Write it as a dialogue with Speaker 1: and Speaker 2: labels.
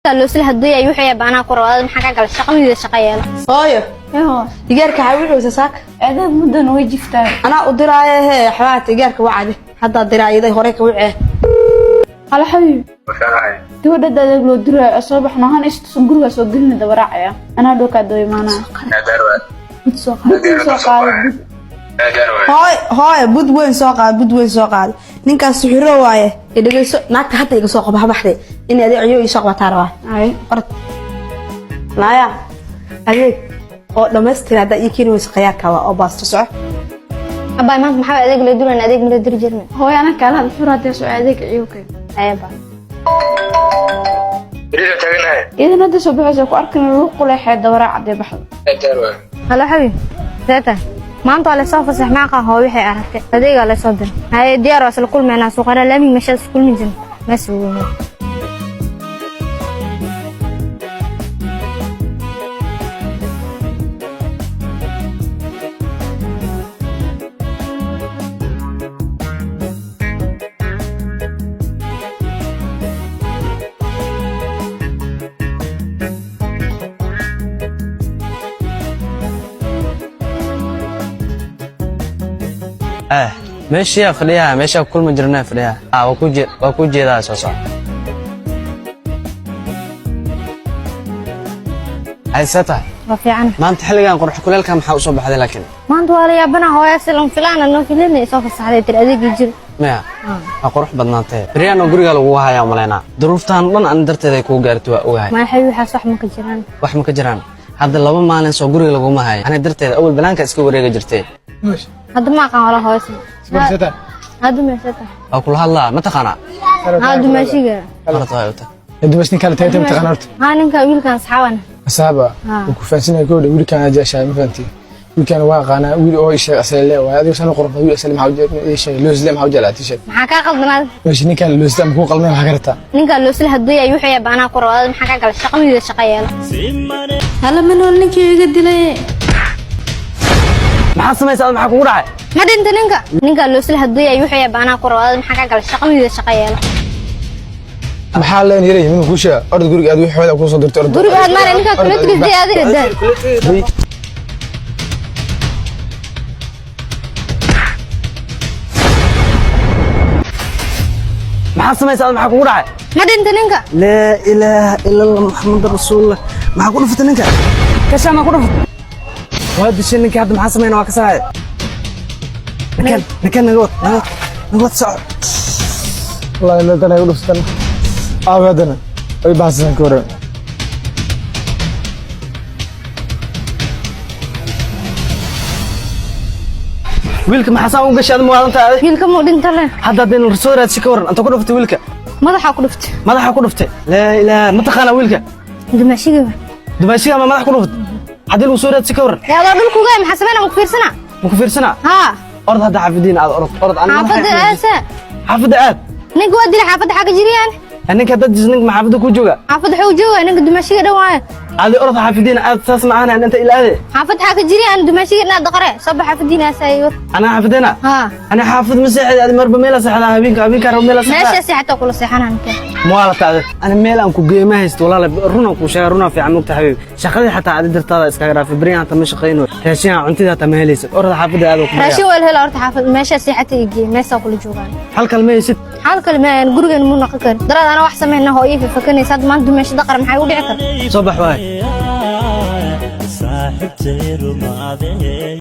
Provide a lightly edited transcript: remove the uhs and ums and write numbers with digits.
Speaker 1: Loosla haduuya wuxuu yahay baanaa ku rabaa. Maxaa ka gala shaqadiisa? Shaqa yeelo.
Speaker 2: Hooyo.
Speaker 3: Eho.
Speaker 2: Digaarka xawixuusa saaka.
Speaker 3: Adeeg muddan way jiftaa.
Speaker 2: Anaa u diraaye hee, xabaha digaarka wacadi haddaa diraayaday hore ka wacee.
Speaker 3: Hala xabiib, gabadha adeeg loo diraayo soo baxno han istusan gurigaa soo gelina dabaraacaya anaa dhowkaa daba imaanaya. Bud soo qaado, bud soo qaado, bud.
Speaker 2: Hooy, hooy, bud weyn soo qaad, bud weyn soo qaad. Ninkaas suxiro waaye ee dhegeyso. Naagta hadda iga soo qaba habaxde in adeeg ciyo ii soo qabataa rabaa.
Speaker 3: Ay.
Speaker 2: Orod naaya, adeeg oo dhammaystir haddaa ii keeni weyso khayaarka waa oo baasto soco.
Speaker 1: Abbaay, maanta maxaa adeeg la duran? Adeeg mala diri jirna.
Speaker 3: Hooyo, ana kaala hadal fur hadee soo adeeg ciyo keen.
Speaker 1: Ayaba.
Speaker 3: Idan hadda soo baxaysa ku arkin lagu quleexee dabaraac hadee baxdo.
Speaker 1: Halo xabiib, seeta maanta waa lasoo fasax maaqa hoo waxay aragtay adeegaa lasoo diray. Haye, diyaar, waa isla kulmaynaa suuqara laamiga meeshaas kulmi jirna mees ugu.
Speaker 4: Meeshiyaa fadhiyaa, meeshaa kulma jirnaa fadhiyaa. Waa ku jeedaa, soo soco. Hayse tahay?
Speaker 1: Waa fiican.
Speaker 4: Maanta xilligan qorx kuleelka maxaa usoo baxday laakiin?
Speaker 1: Maanta waa la yaabana hooya, si lama filaana noo filina soo fasaxday tir adeegii jir.
Speaker 4: Maya, waa qurux badnaantee. Beryahan oo guriga lagugu hayaa umalaynaa, duruuftan dhan an darteed ay kugu gaartay waa ogahay.
Speaker 1: Maya xabiib, waxaas wax ma ka jiraan.
Speaker 4: Wax ma ka jiraan? Hadda 2 maalin soo guriga laguma hayo ani darteeda. Awal banaanka iska wareegi jirtay.
Speaker 1: Hadda ma aqaan wala hooysa hadda meeshata.
Speaker 4: Waa kula hadlaa, ma taqaanaa?
Speaker 1: Hadda meeshiga.
Speaker 4: Horta waa uta.
Speaker 5: Dumas ninkaan tagtay ma taqaan horta?
Speaker 1: Haa, ninka wiilkan asxaaban.
Speaker 5: Asaaba.
Speaker 1: Haa.
Speaker 5: Wuu ku fahansanyahay gabadha. Wiilkaan aad jeceshahay ma fahanti? Wiilkaan waa aqaanaa, wiil oo ii sheeg asale le waaye. Adiga sano qoran wiil asale maxaa u ii sheeg loosle maxaa u jeclaatay sheeg.
Speaker 1: Maxaa kaa qaldanaad?
Speaker 5: Meesha ninkaan loosle ma kuu qalmay, maxaa ka rabtaa?
Speaker 1: Ninka loosla haduuya wuxuu yahay baanaa ku rabaa. Maxaa ka gala shaqadiisa? Shaqa yeelo.
Speaker 3: Hala manool, ninkii iga dilay.
Speaker 4: Maxaa samaysa? Maxaa kugu dhacay?
Speaker 1: Ma dhinta ninka. Ninka loosla haduuya wuxuu yahay baanaa ku rabaa. Maxaa ka gala shaqadiisa? Shaqa yeelo.
Speaker 5: Maxaa leen yaray mid kuu sheega? Orod guriga aad wixii hooyada kuu soo dirtay, orod.
Speaker 1: Guriga aad maana ninka kula tigis adiga.
Speaker 4: Maxaa samaysa? Maxaa kugu dhacay?
Speaker 1: Ma dhinta ninka.
Speaker 4: Laa ilaaha ila Allah, Maxamed rasuulullah. Maxaa ku dhufatay ninka? Kashaa maa ku dhufatay? Waa dishay ninka. Hadda maxaa samayna? Waa ka saacay ninkan. Ninkan naga wad, naga wad, naga wad, soco.
Speaker 5: Wallahi meel tan ay u dhuftan aabe haddana ay baahsan ka waran.
Speaker 4: Wiilka maxaa saan u gashay? Aad muwaadantahay adig.
Speaker 1: Wiilka muu dhinta le.
Speaker 4: Hadda haddaynu soo raadsi ka waran inta ku dhufatay wiilka?
Speaker 1: Madaxaa ku dhuftay.
Speaker 4: Madaxa ku dhuftay? Laa ilaaha. Ma taqaanaa wiilka?
Speaker 1: Dumaashiga.
Speaker 4: Dumaashiga ama madax ku dhuftay? Haddii lagu soo raadsi ka waran?
Speaker 1: Yaa adoo dhulkuga maxaa sameynaa? Ma ku fiirsanaa?
Speaker 4: Ma ku fiirsanaa?
Speaker 1: Haa.
Speaker 4: Orod hadda xaafidiin aad, orod, orod. Ani madaxa
Speaker 1: xaafadda aasa.
Speaker 4: Xaafadda aad.
Speaker 1: Ninka waa dilay, xaafadda xagga jiriyaan.
Speaker 4: Ninka dad ninka ma xaafadda ku jooga?
Speaker 1: Xaafadda xuu jooga ninka, dumaashiga dhan waaye.
Speaker 4: Adi orod xaafidiin aad, saas macaana inta ilaade.
Speaker 1: Xaafadda xagga jiriyaan, dumaashiga dhan daqare soo bax, xaafadiina aasaayo.
Speaker 4: Anaa xaafideena?
Speaker 1: Haa.
Speaker 4: Ana xaafad ma seexday? Adi marba meela seexdaa, habeenka habeenka rabo meela seexdaa.
Speaker 1: Meeshaasi xataa kula seexanaa ninka.
Speaker 4: Muwaalata adi, ana meel aan ku geeyo ma haysto. Walaala, runaan kuu sheega, runaan fiican mogta xabiib. Shaqadii xataa adi dartaada iskaga dhaafay. Beryahan hata ma shaqayno, raashinha cuntida hataa ma helaysid. Orod xaafadda aad ku.
Speaker 1: Raashin waa la helaa horta. Xaafad meeshaasi xataa igeey, meeshaa kula joogaan.
Speaker 4: Hal kale ma haysid?
Speaker 1: Xaal kale ma aan gurigan muu naqon karin. Daraad anaa wax sameynaa hooyo fafakanaysa. Hadda maanta dumaasho daqar maxay u dhici karta?
Speaker 4: Soo bax waay.
Speaker 6: Saaxiibtay rumaadee.